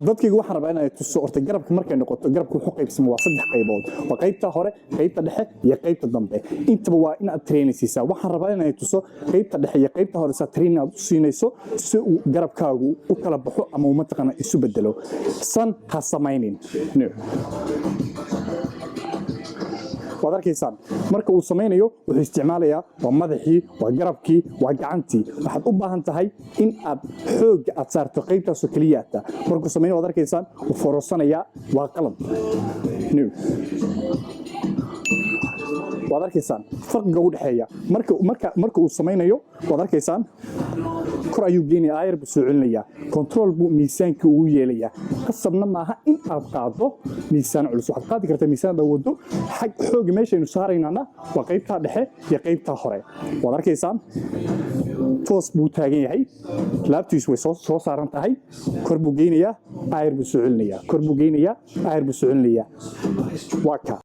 Dadkayga waxaan rabaa inay tuso. Horta garabka markay noqoto, garabka wuxuu qaybsamo waa saddex qaybood: waa qaybta hore, qaybta dhexe iyo qaybta dambe. Intaba waa in aad training siisaa. Waxaan rabaa inay tuso qaybta dhexe iyo qaybta hore saa training aad u siinayso si uu garabkaagu u kala baxo ama uu mataqaana isu bedelo. San ha samaynin. No. Waad arkaysaan marka uu samaynayo, wuxuu isticmaalayaa waa madaxii, waa garabkii, waa gacantii. Waxaad u baahan tahay in aad xoogga aad saarto qaybtaasoo keliyaata. Markuu samaynayo, waad arkaysaan, wuu forosanayaa. Waa qalad. No. Waad arkaysaan farqiga u dhexeeya. Marka uu samaynayo, waad arkaysaan, kor ayuu geenaya, aayar buu soo celinayaa, control buu miisaankii ugu yeelayaa. Qasabna maaha in aad qaaddo miisaan culus. Waxaad qaadi kartaa miisaan aad awooddo. Xag xooga meeshaynu saaraynana waa qaybtaa dhexe iyo qaybtaa hore. Waad arkaysaan, toos buu taagan yahay, laabtiisu way soo saaran tahay. Kor buu geynayaa, aayar buu soo celinayaa, kor buu geynayaa, aayar buu soo celinayaa. Waa ka.